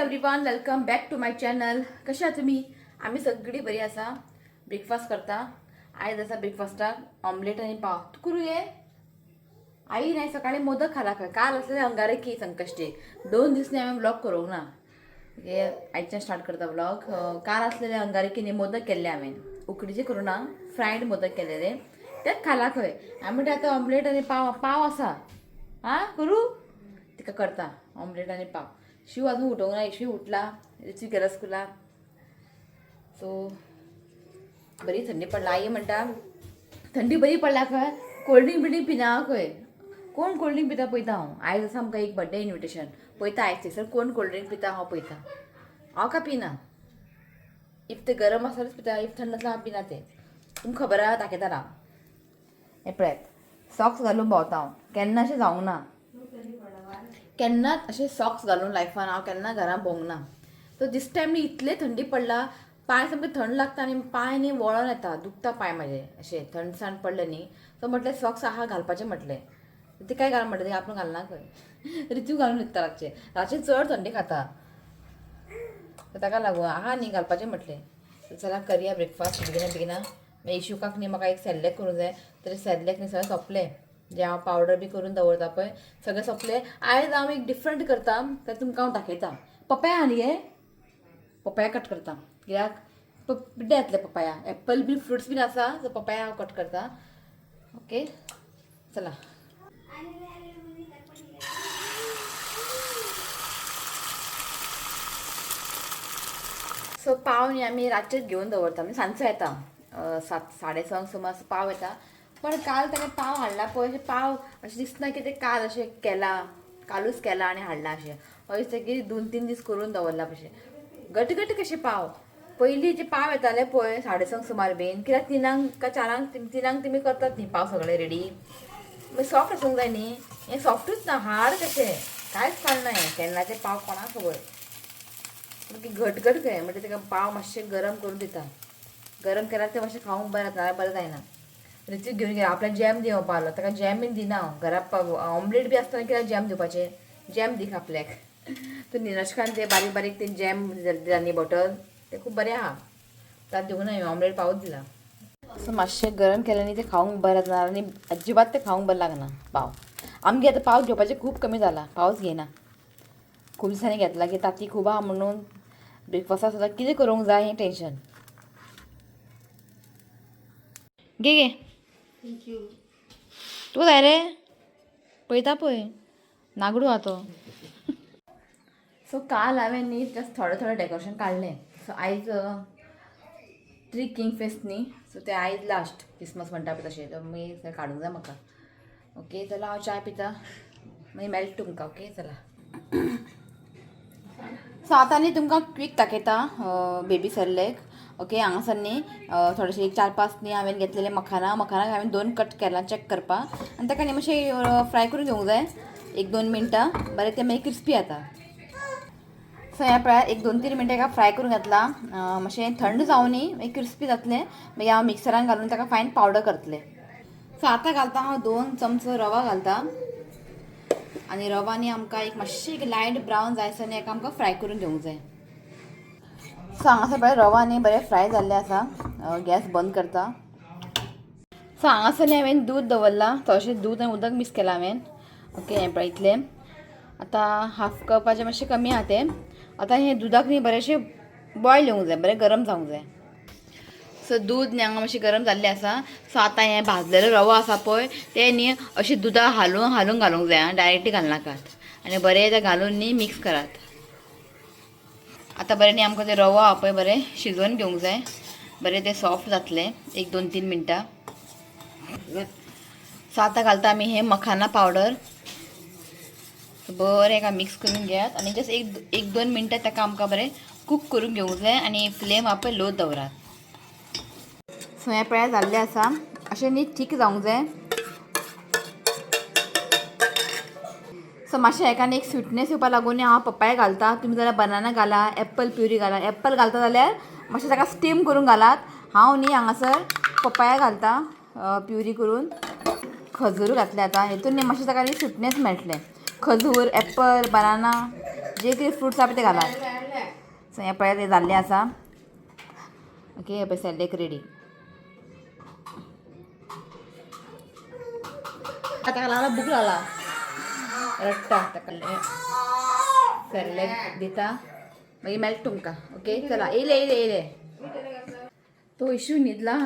Everyone, welcome back to my channel. कशा आहात तुम्ही? आम्ही सगळी बरी आसा. ब्रेकफास्ट करता. आयज आसा ब्रेकफास्टाक ऑमलेट आनी पाव. तूं करूं गे आई? नाही, सकाळी मोदक खाला खंय. काल आसले अंगारकी संकष्टी, 2 दीस न्ही हांवें व्लॉग करूंक ना. हे आयच्यान स्टार्ट करता व्लॉग. काल आसलेले अंगारकी न्ही, मोदक केल्ले हांवें. उकडीचे करूं ना, फ्रायड मोदक केलेले, तेच खाला खंय. हांवें म्हणटा आतां ऑमलेट आनी पाव. पाव आसा, आं करूं तिका करता ऑमलेट आनी पाव. शिव अजून उठोवंक ना. शिव उठला, रिची गेला स्कुलाक. सो बरी थंडी पडला. आई म्हणटा थंडी बरी पडल्या खंय. कोल्ड ड्रिंक बिल्डिंग पिना खंय. कोण कोल्ड ड्रिंक पिता पळयता हांव. आयज आसा आमकां एक बड्डे इन्विटेशन. पळयता आयज थंयसर कोण कोल्ड ड्रिंक पिता हांव पळयता. हांव काय पिना. If ते गरम आसल्यारच पिता, if थंड आसल्यार हांव पिना. ते तुमकां खबर आहा, दाखयता हांव. हें पळयात, सॉक्स घालून भोंवता हांव. केन्ना अशें जावंक ना, केन्नाच अशें सॉक्स घालून लायफान हांव केन्ना घरां भोंवंक ना. सो दीस टायम इतले थंडी पडला, पांय सामके थंड लागता आनी पांय न्ही वळोन येता, दुखता पांय म्हाजे अशें थंडसाण पडलें न्ही. सो म्हटलें सॉक्स आहा घालपाचें म्हटलें. ते काय घाल म्हटलें, आपूण घालना खंय. रितू घालून न्हिदता रातचें. रातचें चड थंडी खाता, ताका लागून आहा न्ही घालपाचें म्हटलें. चला करया ब्रेकफास्ट बेगिना बेगिना. मागीर इशुकाक न्ही म्हाका एक सेरेलेक करूंक जाय. तर सेरेलेक न्ही सगळें सोंपलें, जें हांव पावडर बी करून दवरता पळय, सगळें सोंपलें. आयज हांव एक डिफरंट करता, तर तुमकां हांव दाखयता. पपाया आहा न्ही गे, पपाया कट करता कित्याक पिड्ड्यार जातले पपाया. एप्पल बी फ्रुट्स बीन आसा, सो पपाया हांव कट करता. ओके, चला. सो पाव न्ही आमी रातचेच घेवन दवरता, म्हणजे सांजचो येता, 7, 6:30 सुमार पाव येता. पण काल ताणें पाव हाडला पळय, अशें पाव अशें दिसना की ते काल अशें केला, कालूच केला आनी हाडला अशें. अशें दिसता की 2-3 दीस करून दवरला कशें, घट घट कशें पाव. पयलीं जे पाव येताले पळय 6:30 सुमार बीन, कित्याक 3क काय 4क, 3क तुमी करतात न्ही पाव सगळे रेडी, मागीर सॉफ्ट आसूंक जाय न्ही. हें सॉफ्टूच ना, हार्ड कशें, कांयच कळना. हें केन्नाचें पाव कोणाक खबर. मागीर घट घट खंय. म्हणजे ताका पाव मातशें गरम करून दिता. गरम केल्यार तें मातशें खावंक बरें जाता, बरें जायना. रितीक घेवन गेला, आपल्याक जॅम दिवपा आलो. ताका जॅम बीन दिना हांव. घरा ऑमलेट बी आसतना कित्याक जॅम दिवपाचें? जॅम दी आपल्याक. तर निरशकान ते बारीक बारीक ते जॅम दिला न्ही बॉटल, ते खूब बरें आहा. तात दिवंक ना, ऑमलेट पावच दिला. सो मातशें गरम केलें न्ही, तें खावंक बरें जाता आनी अजिबात तें खावंक बरें लागना पाव. आमगे आतां पाव घेवपाचें खूब कमी जाला, पावच घेयना. खूब दिसांनी घेतला की ताती खूब आहा म्हणून. ब्रेकफास्टाक सुद्दां कितें करूंक जाय हें टेंशन. घे घे. Thank you. तूं जाय रे? पळयता पळय, नागडू आहा तो. सो काल हांवें न्ही जस्ट थोडें थोडें डेकोरेशन काडलें. सो आयज ट्री किंग फेस्ट न्ही, सो ते आयज लास्ट क्रिसमस म्हणटा पळय तशें. तर मागीर तें काडूंक जाय म्हाका. ओके, चला, हांव चाय पिता, मागीर मेळटा तुमकां. ओके, चला. सो आतां न्ही तुमकां क्वीक दाखयता बेबी सेरेलेक. ओके, हांगासर न्ही थोडेशे एक 4-5 न्ही हांवें घेतलेले मखाना. मखानाक हांवें दोन कट केला चेक करपाक आनी ताका न्ही मातशें फ्राय करून घेवंक जाय 1-2 मिनटां, बरें तें मागीर क्रिस्पी जाता. सो ह्या पळयात, एक 2-3 मिनटां एका फ्राय करून घेतला. मातशें थंड जावनी मागीर क्रिस्पी जातलें. मागीर हांव मिक्सरान घालून ताका फायन पावडर करतलें. सो आतां घालता हांव 2 चमचो रवा घालता आनी रवा न्ही आमकां एक मातशें एक लायट ब्रावन जायसर न्ही एका आमकां फ्राय करून घेवंक जाय. सो हांगासर पळय, रवा न्ही बरें फ्राय जाल्लें आसा. गॅस बंद करता. सो हांगासर न्ही हांवें दूद दवरलां, थोडेशें दूद आनी उदक मिक्स केलां हांवें. ओके, हें पळय इतलें. आतां हाफ कपाचें मातशें कमी आहा तें. आतां हें दुदाक न्ही बरेंशें बॉयल येवंक जाय, बरें गरम जावंक जाय. सो दूद न्ही हांगा मातशें गरम जाल्लें आसा. सो आतां हें भाजलेलो रवो आसा पळय, तें न्ही अशें दुदा हालून हालून घालूंक जाय आं, डायरेक्टली घालनाकात. आनी बरें तें घालून न्ही मिक्स करात. आतां बरें न्ही आमकां तें रवो आहा पळय, बरें शिजोवन घेवंक जाय. बरें तें सॉफ्ट जातलें एक 2-3 मिनटां. सो आतां घालता आमी हें मखाना पावडर. बरें एका मिक्स करून घेयात आनी जस्ट एक 1-2 मिनटां ताका आमकां बरें कूक करून घेवंक जाय आनी फ्लेम पळय लो दवरात. सो हें पळयात, जाल्लें आसा. अशें न्ही थीक जावंक जाय. सो मातशें हेका न्ही एक स्विटनेस येवपा लागून हांव पप्पाया घालता. तुमी जाल्यार बनाना घाला, एप्पल प्युरी घाला. एप्पल घालता जाल्यार मातशें ताका स्टीम करून घालात. हांव न्ही हांगासर पप्पाया घालता प्युरी करून. खजूर घातले आतां हेतून न्ही मातशें ताका न्ही स्विटनेस मेळटलें. खजूर, एप्पल, बनाना, जे कितें फ्रुट्स आहा ते घालात. सो हें पळयात, हें जाल्लें आसा. ओके, हें पळय, सेरेलेक रेडी. ताका लागला, भूक लागला, रडटा. ताका सेरेलेक दिता, मागीर मेळटा तुमकां. ओके, चला, येयले येयले येयले. तो इशू न्हिदला,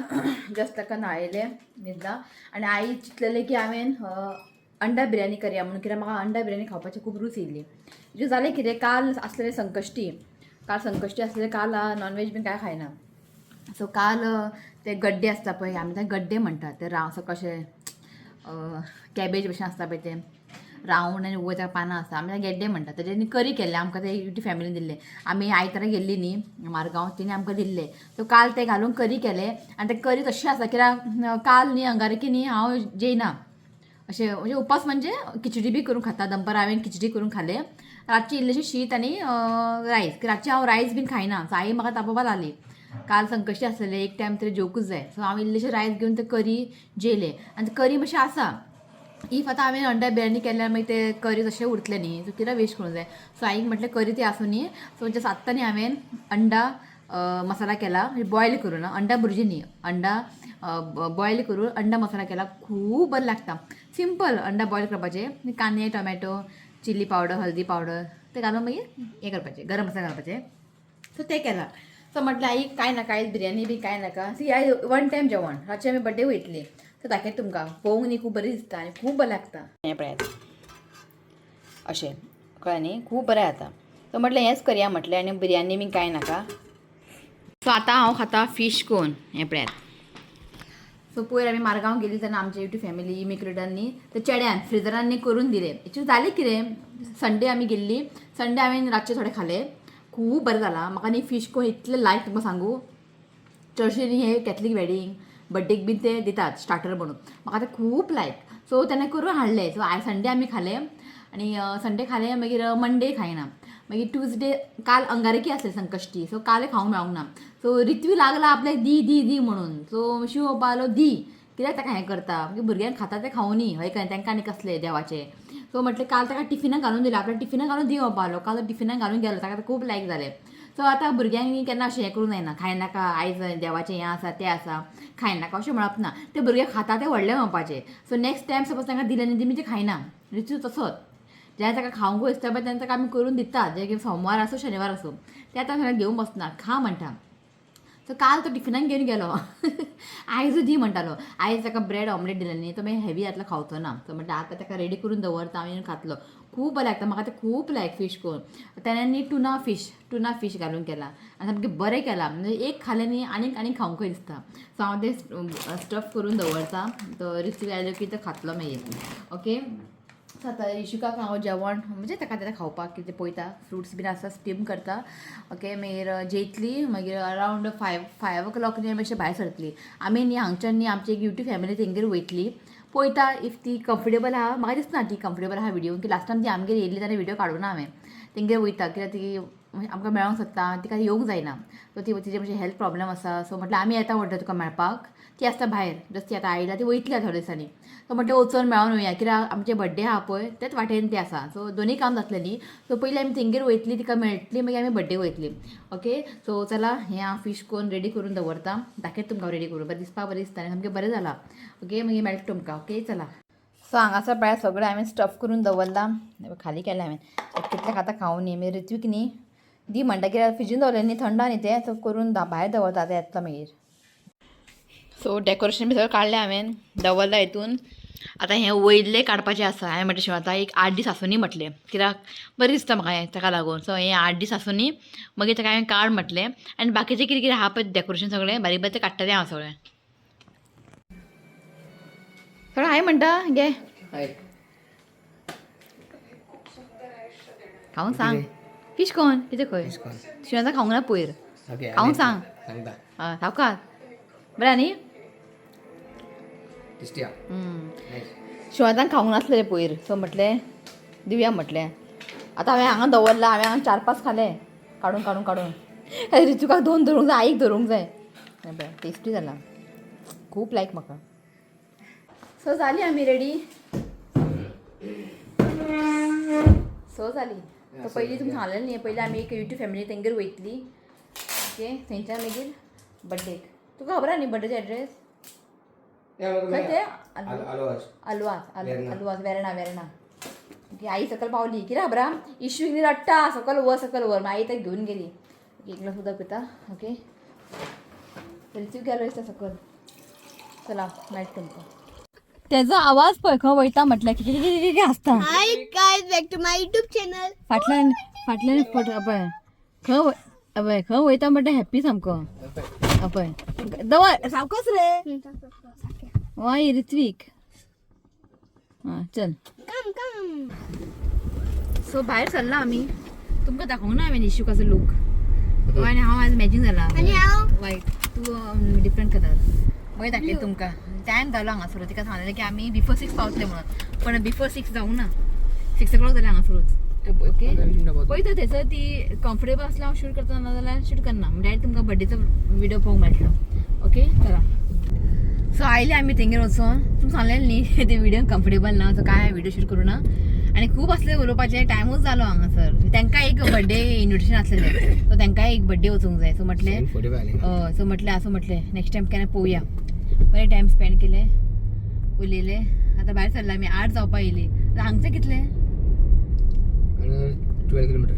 जस्ट ताका न्हायलें, न्हिदला. आनी आई चिंतलेलें की हांवें अंडा बिरयानी करया म्हणून, कित्याक म्हाका अंडा बिरयानी खावपाची खूब रूच येयल्ली. म्हणजे जालें कितें, काल आसलेलें संकश्टी, काल संकश्टी आसलेलें, काल नॉनव्हेज बीन कांय खायना. सो काल ते गड्डे आसता पळय, आमी ते गड्डे म्हणटात, ते राव कशे कॅबेज भशेन आसता पळय, ते रावंड आनी वयर पानां आसता, आमी गेड्डे म्हणटात. तेजे करी केल्ले, आमकां ते युटी फॅमिलीन दिल्ले. आमी आयतारा गेल्ली न्ही मारगांव, तिणें आमकां दिल्ले. सो काल ते घालून करी केले आनी ते करी तशी आसा, कित्याक काल न्ही अंगारकी न्ही हांव जेयना अशें, म्हणजे उपास म्हणजे खिचडी बी करून खाता. दनपार हांवें खिचडी करून खाले, रातची इल्लेशें शीत आनी रायस. रातचें हांव रायस बीन खायना. सो आई म्हाका तापोवपा लागली, काल संकश्टी आसलेले, एक टायम तरी जेवकूच जाय. सो हांव इल्लेशें रायस घेवन ते करी जेयलें आनी ते करी मातशें आसा. If आतां हांवें अंडा बिरयानी केल्यार मागीर ते करी तशें उरतलें न्ही, सो कित्याक वेस्ट करूंक जाय. सो आईक म्हटलें करी ती आसूं न्ही. सो जस्ट आत्तां न्ही हांवें अंडा मसाला केला, म्हणजे बॉयल करून, अंडा भुरजी न्ही, अंडा बॉयल करून अंडा मसाला केला. खूब बरें लागता. सिंपल, अंडा बॉयल करपाचें, कांदे, टोमॅटो, चिली पावडर, हळदी पावडर ते घालून मागीर हें करपाचें, गरम मसाला घालपाचें. सो तें केलां. सो म्हटलें आई कांय नाका आयज, बिरयानी बी कांय नाका. सी, आयज वन टायम जेवण, रातचें आमी बड्डे वयतली. सो दाखयता तुमकां, पळोवंक न्ही खूब बरें दिसता आनी खूब बरें लागता. हें पळयात, अशें कळ्ळें न्ही, खूब बरें जाता. सो म्हटलें हेंच करया म्हटलें आनी बिरयानी बी कांय नाका. सो आतां हांव खाता फीश कोन. हें पळयात. सो पयर आमी मारगांव गेली तेन्ना आमच्या युट्यूब फॅमिली इमिग्रेटांनी ते चेड्यान फ्रिजरांनी करून दिले. एक्चुली जालें कितें, संडे आमी गेल्ली, संडे हांवें रातचे थोडे खाले, खूब बरें जालां म्हाका न्ही फीश कोन इतलें लायक तुमकां सांगू. चडशे न्ही हे कॅथलीक वेडींग बड्डेक बीन ते दितात स्टार्टर म्हणून, म्हाका ते खूब लायक. सो तेणें करून हाडले. सो आयज संडे आमी खाले आनी संडे खाले, मागीर मंडे खायना, मागीर ट्युजडे, काल अंगारकी आसले संकश्टी, सो काल खावंक मेळोंक ना. सो रित्वी लागला आपल्याक दी दी दी म्हणून. सो शिव बापालो दी, कित्याक ताका हें करता, मागीर भुरग्यांक खाता तें खावनी हय काय, तांकां आनी कसलें देवाचें. सो म्हटलें काल ताका टिफिनाक घालून दिलें, आपल्या टिफिनाक घालून दी म्हणपालो. काल टिफिनाक घालून गेलो, ताका खूब लायक जालें. सो आतां भुरग्यांक न्ही केन्ना अशें हें करूंक जायना, खायनाका आयज देवाचें हें आसा तें आसा, खायनाका अशें म्हणप ना. ते भुरगे खाता तें व्हडलें म्हणपाचें. सो नेक्स्ट टायम सपोज तांकां दिलें न्ही, तेमी तें खायना. रितू तसोच, जेन्ना ताका खावंक दिसता पळय तेन्ना ताका आमी करून दितात, जे की सोमवार आसूं शनिवार आसूं, ते आतां सगळें घेवन बसना, खा म्हणटा. सो काल तो टिफिनाक घेवन गेलो, आयजूय दी म्हणटालो. आयज ताका ब्रेड ऑमलेट दिलें न्ही, तो मागीर हेवी जातलो, खावचो ना. सो म्हणटा आतां ताका रेडी करून दवरता, हांव येवन खातलो. खूब बरें लागता म्हाका तें, खूब लायक फीश करून. तेणें न्ही टुना फीश घालून केला आनी सामकें बरें केलां, म्हणजे एक खालें न्ही आनीक आनीक खावंकय दिसता. सो हांव तें स्टफ करून दवरता, तो रिसिव आयलो की तो खातलो मागीर. ओके, सो आतां इशुकाक हांव जेवण, म्हणजे ताका तें खावपाक कितें पळयता, फ्रुट्स बीन आसा, स्टीम करता. ओके, मागीर जेयतली, मागीर अरावंड 5 ओ क्लॉक न्ही मातशें भायर सरतली आमी न्ही हांगच्यान न्ही. आमची एक युट्यूब फॅमिली तेंगेर वयतली, पळयता if ती कम्फर्टेबल आहा. म्हाका दिसना ती कम्फर्टेबल आहा व्हिडियो, की लास्ट टायम ती आमगेर येयल्ली तेन्ना व्हिडियो काडूं ना हांवें. तेंगेर वयता कित्याक ती आमकां मेळोंक सोदता, तिका येवंक जायना. सो ती तिजे मातशें हेल्थ प्रॉब्लम आसा. सो म्हटलें आमी येता म्हणटा तुका मेळपाक. ती आसता भायर, जस्ट ती आतां आयल्या, ती वयतली आतां थोड्या दिसांनी. सो म्हटलें वचोन मेळोन येवया, कित्याक आमचे बड्डे आहा पळय तेच वाटेन ती आसा. सो दोनूय काम जातलें न्ही. सो पयलीं आमी तेंगेर वयतली, तिका मेळटली, मागीर आमी बड्डे वयतली. ओके, सो चला, हें हांव फीश कोन रेडी करून दवरता, दाखयता तुमकां रेडी करून. बरें दिसपाक, बरें दिसता आनी सामकें बरें जालां. ओके, मागीर मेळटा तुमकां. ओके, चला. सो हांगासर पळय, सगळें हांवें स्टफ करून दवरलां, खाली केलें हांवें, कितलें खाता खावूं न्ही. मागीर ऋत्वीक न्ही दी म्हणटा, कित्याक फ्रिजीन दवरलें न्ही थंड न्ही तें. सो करून भायर दवरता, आतां येतलो मागीर. सो डेकोरेशन बी सगळें काडलें हांवें, दवरलां हितून. आतां हें वयलें काडपाचें आसा. हांवें म्हटलें शिव आतां एक 8 दीस आसूं म्हटलें, कित्याक बरें दिसता म्हाका हें ताका लागून. सो हें 8 दीस आसूं, मागीर ताका हांवें काड म्हटलें आनी बाकीचें कितें कितें आहा पळय डेकोरेशन सगळें बारीक बारीक तें काडटलें हांव सगळें सगळें. हाय म्हणटा घे. हाय. खावंक सांग फीश कोन कितें खंय. फिश कोन. शिवान खावंक ना पयर. ओके. खावंक सांग. सांगता. हय, सावकाश, बरें न्ही? टेस्टी आ. नायस. शिवांतान खावंक नासलें पयर, सो म्हटलें दिवया म्हटलें. आतां हांवें हांगा दवरलां, हांवें हांगा 4 5 खालें काडून काडून काडून. रितुकाक दोन धरूंक जाय, आईक धरूंक जाय. हें पळय, टेस्टी जाला, खूब लायक म्हाका. सो जाली आमी रेडी, सो जाली. तर पयलीं तुमकां सांगलेलें न्ही, पयलीं आमी एक यूट्यूब फॅमिली तेंगेर वयतली. ओके, थंयच्यान मागीर बड्डेक. तुका खबर आहा न्ही बड्डेचे एड्रेस खंय ते? आलवाज, आलवाज, वेर्णा, वेर्णा. ओके, आई सकयल पावली. कितें खबर आहा, इशू न्ही रडटा, सकयल वर, सकयल वर. मागीर आई ताका घेवन गेली. एक ग्लास उदक पिता. ओके, रिसीव गेलो दिसता सकयल. चला मेळटा तुमकां. तेजो आवाज पळय खंय वयता म्हटल्यार कितें कितें आसता. Hi guys, back to my YouTube channel. फाटल्यान फाटल्यान फोटो पळय खंय, अभय खंय वयता म्हणटा हॅप्पी सामको. पळय दवर सावकाश रे. वाय ऋत्वीक, आं चल. Come, come. सो भायर सरला आमी. तुमकां दाखोवंक ना हांवें इशुकाचो लूक. आनी हांव आज मॅचींग जाला. आनी हांव वायट, तूं डिफरंट कलर. मागीर दाखयता तुमकां. टायम जालो हांगासर. तिका सांगलेलें की आमी बिफोर 6 पावतले म्हणून, पण बिफोर 6 जावंक ना. 6 o'clock जालें हांगासरूच. ओके, पळयता थंयसर ती कम्फर्टेबल आसल्यार हांव शूट करता, ना जाल्यार शूट करना. डायरेक्ट तुमकां बड्डेचो व्हिडिओ पळोवंक मेळटलो. ओके, चला. सो आयले आमी तेंगेर वचोन. तुमकां सांगलेलें न्ही ते व्हिडिओ कम्फर्टेबल ना, सो काय व्हिडिओ शूट करूं ना. आनी खूब आसलें उलोवपाचें, टायमूच जालो हांगासर. तांकां एक बड्डे इन्विटेशन आसलेलें, सो तांकांय एक बड्डे वचूंक जाय. सो म्हटलें, सो म्हटलें आसूं, म्हटलें नेक्स्ट टायम केन्ना पळोवया. बरें टायम स्पेंड केलें, उलयलें. आतां भायर सरला आमी. 8 जावपा येयली. आतां हांगचें कितलें? 12 kilometre.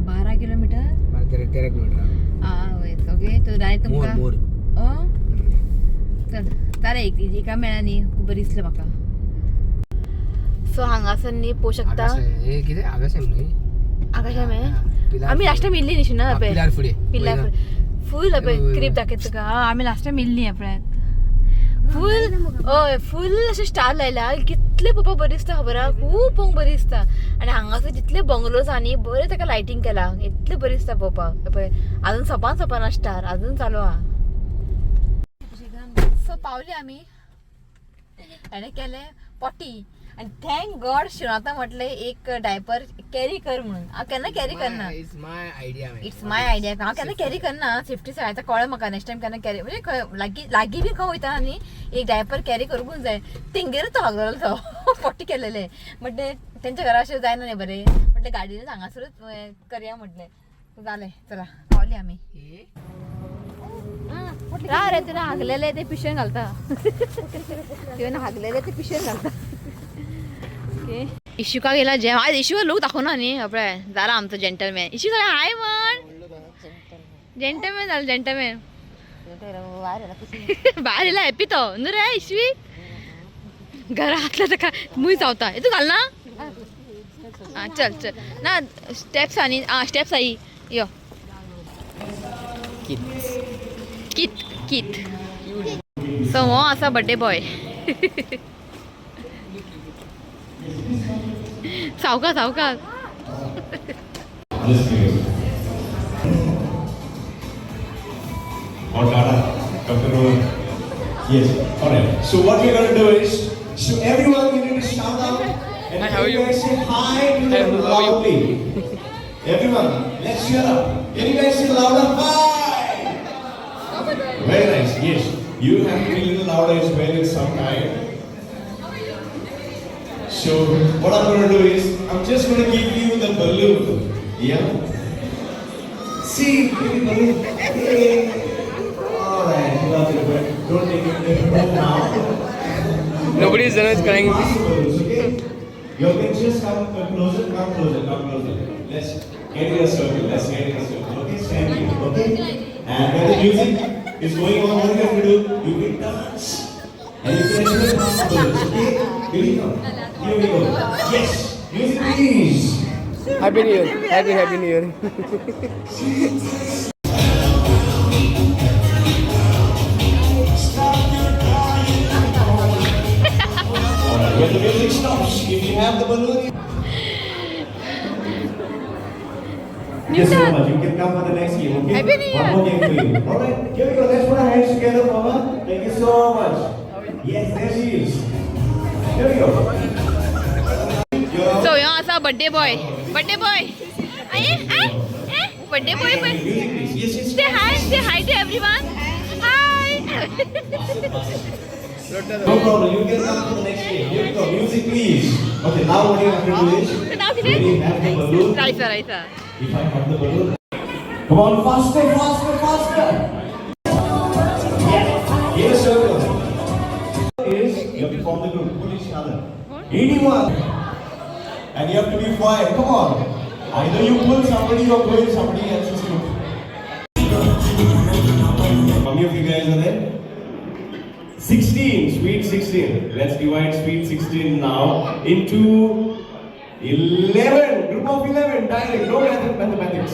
12 kilometre, 13 kilometre. आं वय. ओके, तो डायरेक्ट तुमकां मोर. चल तारे एक एका मेळ्ळा न्ही, खूब बरें दिसलें म्हाका. सो हांगासर न्ही पळोवंक शकता. हे कितें आगाशेम न्ही? आकाशा मे आमी लास्ट टायम येयल्ली न्ही ना पळय. पिलार फुडें. पिल्लार फूल पळय क्रीप दाखयता तुका. आमी लास्ट टायम येयल्ली पळय. फूल, हय, फूल अशें स्टार लायला. कितले पळोवपाक बरें दिसता खबर आहा, खूब पळोवंक बरें दिसता. आनी हांगासर जितले बंगलोज आहा न्ही, बरें ताका लायटींग केला, इतलें बरें दिसता पळोवपाक. पळय अजून सपान सपान स्टार अजून चालू आहा. सो पावली आमी. हाणें केलें पॉटी आनी thank God शिवनाथा म्हटलें एक डायपर कॅरी कर म्हणून. हांव केन्ना कॅरी करना. It's my idea. It's my idea. हांव केन्ना कॅरी करना सेफ्टी सायड. आतां कळ्ळें म्हाका, नेक्स्ट टायम केन्ना कॅरी म्हणजे खंय लागीं लागीं बी खंय वयता न्ही, एक डायपर कॅरी करूंकूच जाय. तेंगेरूच तो हागलो तो पॉटी केलेलें. म्हटलें तेंच्या घरा अशें जायना न्ही बरें, म्हटलें गाडयेनूच हांगासरूच करया म्हटलें. जालें, चला पावली आमी. रा रे, तुवें हागलेलें ते पिशवेन घालता. तुवें हागलेलें ते पिशवेन घालता. ओके, इशुका गेला जेव. आज इशुका लोक दाखोवना न्ही. पळय जाला आमचो जेंटलमॅन. इशू जाल्यार हाय म्हण. जेंटलमॅन जालो, जेंटलमॅन. भायर येयला हॅप्पी तो न्हू रे इशवी. घरांतल्या ताका मूय चावता. तूं घालना? आं चल चल. ना स्टेप्स आनी आं स्टेप्स आई यो. कित कित. सो हो आसा बड्डे बॉय. सावकाश सावकाश. Just please. Or Tata, Dr. Rohan. Yes. All right. So what we're going to do is, so everyone, we need to shout out and Hi, how are you? you guys say hi to them Hi, how are you? loudly. Everyone, let's cheer up. Can you guys say louder? Hi! Very nice. Yes. You have to be a little louder as well in some time. So what I'm going to do is, I'm just going to give you the balloon. Yeah? See, baby balloon. Hey. All right, you love it, but don't take it home now. Nobody is crying. Pass the balloons, okay? You can just come closer, come closer, come closer. Let's get in a circle. Let's get in a circle. Okay, stand here. Okay? And when the music is going on, what you have to do? You can dance. And you can actually pass the balloons, okay? Here we go. Here we go. Yes. Music, please. Happy new year. Happy happy new year. Alright, when the music stops, if you have the balloon. Thank you so much. You can come for the next game, okay? Happy New Year. One more game for you. Alright, here we go. Let's put our hands together for her. Thank you so much. Yes, there she is. Here we go. You're so ह्यो आसा birthday boy. Birthday boy, birthday boy. Music, please. Yes, yes. Say hi, say hi to everyone. Hi. No problem. You can come for the next game. Here we go. Music, please. Okay, now what you have to do is कितें? We have the balloon. Raisa Raisa. If I have the balloon. Come on, faster, faster, faster. Yeah. In a circle. Is you have to form the group. Pull each other. Anyone. And you have to be quiet. Come on. Either you pull somebody or go in somebody else's group. How many of you guys are there? 16, sweet 16. Let's divide sweet 16 now into 11. Group of 11, direct, no mathematics.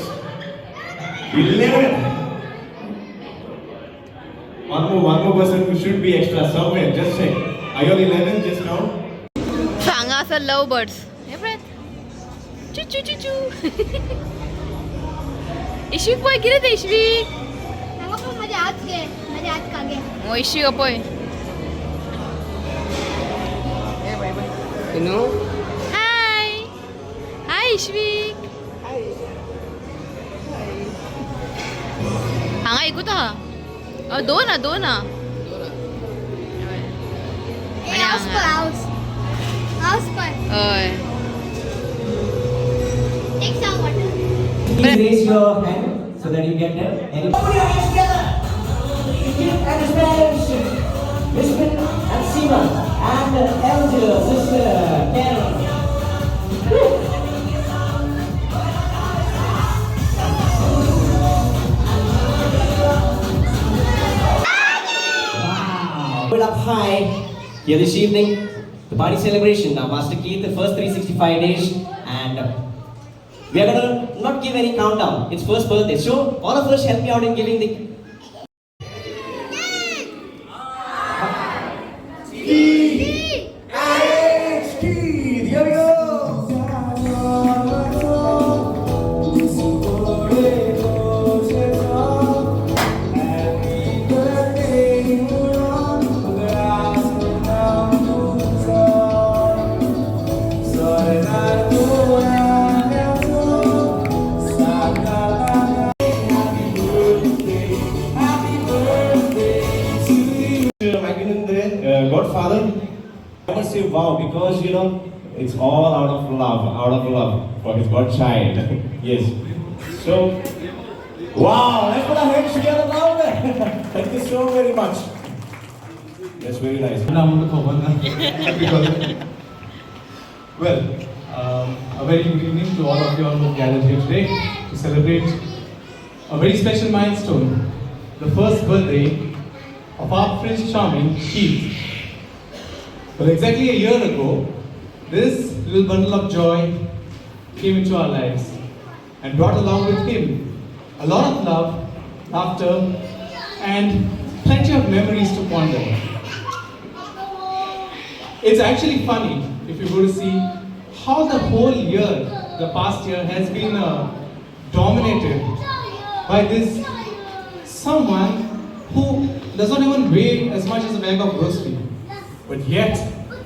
11. One more person who should be extra somewhere. Just check. Are you all 11 just now? हांगा आसा love birds. हे पळय, चू चू चू चू. इश्वीक पळय, कितें तें इश्वीक? हांगा पळय, म्हजे हात घे, म्हजे हात कागे. ओ इश्वीक पळय. You know? हाय हाय इश्वीक. हांगा एकूच आहा. दोन आ, दोन आ. ए हाऊस पळय, हाऊस हाऊस पळय. हय. एक सांग water. Please raise your hand so that you get there. And put your hands together. Keith and his parents, Lisbon and Seema, and the elder sister Karen. Woo. Wow. Well up high here this evening, the party celebration. Now, Master Keith, the first 365 days, and we are gonna not give any countdown. It's first birthday. So all of us help me out in giving the E H T. Here we go. Godfather. I must say wow because it's all out of love for his godchild. Yes. So wow, let's put our hands together louder. Thank you so very much. That's very nice. Because, well, a very good evening to all of you all who have gathered here today to celebrate a very special milestone, the first birthday of our Prince Charming, Keith. Well, exactly a year ago, this little bundle of joy came into our lives and brought along with him a lot of love, laughter, and plenty of memories to ponder. It's actually funny if you go to see how the whole year, the past year, has been dominated by this someone who does not even weigh as much as a bag of grocery. But yet,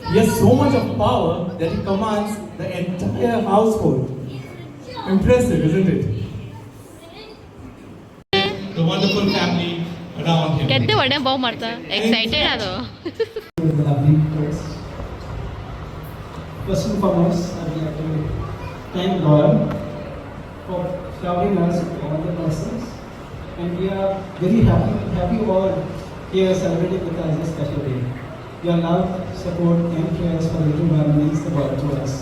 he has so much of power that he commands the entire household. Impressive, isn't it? The wonderful family around him. केद्दे व्हडलें बोव मारता, excited आहा तो. Lovely toast. First and foremost, I would like to thank God for showering us with all the blessings, and we are very happy to have you all here celebrating with us this special day. Your love, support, and prayers for the little one means the world to us.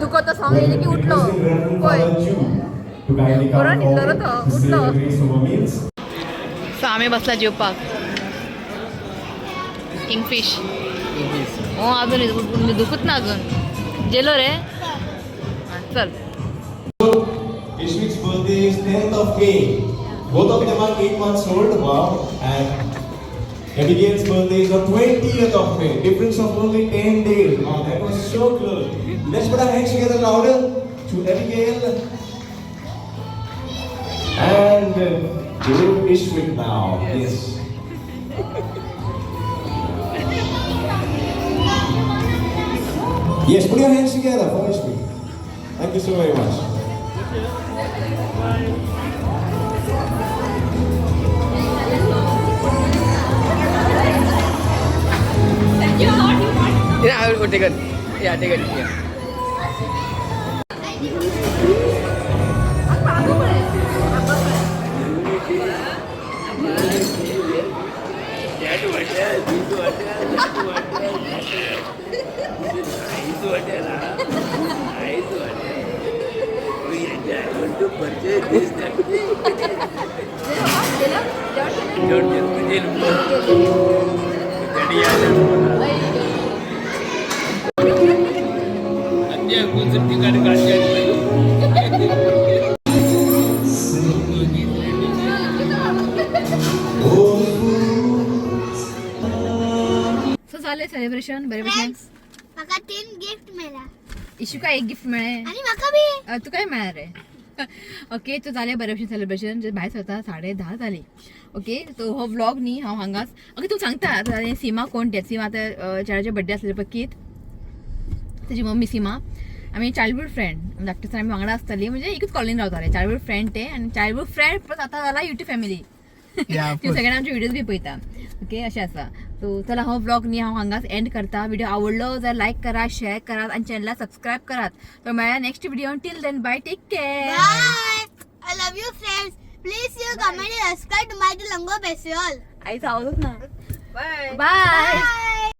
तुका तो song येयलें की उठलो पळय. To kindly come बरो न्हिदलो forward तो, to say उठलो. the grace over meals. So आमी बसला जेवपाक. किंगफिश. हो, अजून दुखत ना अजून. जेलो रे. हा, चल. Ishvik's birthday is 10th of May. Both of them are 8 months old. Wow. And Abigail's birthday is on 20th of May. Difference of only 10 days. Wow, that was so close. Let's put our hands together louder to Abigail. And To Ishwik now. Yes. Yes, put your hands together for Ishwik. Thank you so very much. Yeah, I will go take it. Yeah, take it. Yeah. So झाले celebration बरे भशेन. Friends, म्हाका तीन gift मेळ्ळा. इशुका एक gift मेळ्ळें. आनी म्हाका बी. तुकाय मेळ्ळा रे. ओके, तो जालें बरें भशेन सेलिब्रेशन. जे भायर सरता 10:30 जाली. ओके, सो हो व्लॉग न्ही हांव हांगाच. ओके, तूं सांगता आतां सीमा कोण तें. सीमा आतां चेड्याचे बड्डे आसले पळय कीत, तेजी मम्मी सीमा. आमी चायल्डहूड फ्रेंड, धाकटे आसतना आमी वांगडा आसताली, म्हणजे एकूच कॉलनीन रावताले. चायल्डहूड फ्रेंड ते, आनी चायल्डहूड फ्रेंड प्लस आतां जाला युट्यूब फॅमिली. त्यो सगळ्यांना आमचे व्हिडिओज बी पळयता. ओके, अशें आसा. सो चला, हो व्लॉग न्ही हांव हांगाच एंड करता. व्हिडिओ आवडलो जाल्यार लायक करा, शेअर करात आनी चॅनलाक सबस्क्रायब करात. तर मेळया next video. Till then, bye, take care. Bye. I love you friends. Please you comment and subscribe to my Lango Besiol. आईचा आवाजच ना. बाय. बाय. बाय.